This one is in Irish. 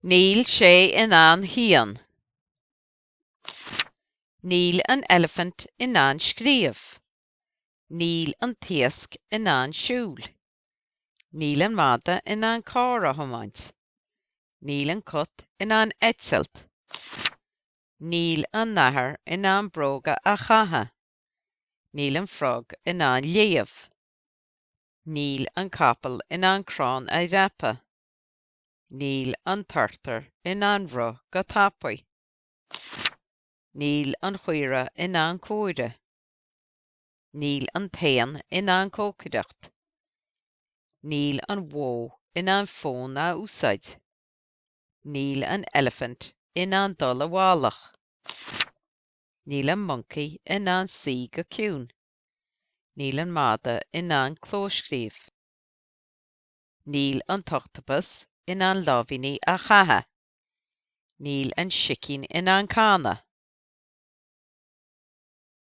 Níl sé in ann pian. Níl an eilifint in ann scríobh. Níl an t-iasc in ann siúl. Níl an mada in ann carr a thiomáint. Níl an cat in ann eitilt. Níl an nathair in ann bróga a chaitheamh. Níl an frog in ann léamh. Níl an capall in ann crann a dhreapadh. Níl an turtar in ann rith go tapaidh. Níl an chaora in ann comhaireamh. Níl an t-éan in ann cócaireacht. Níl an bhó in ann fón a úsáid. Níl an eilifint in ann dul i bhfalach. Níl an moncaí in ann suí go ciúin. Níl an mada in ann clóscríobh. Níl an t-ochtapas in ann láimhíní a chaitheamh. Níl an sicín in ann canadh.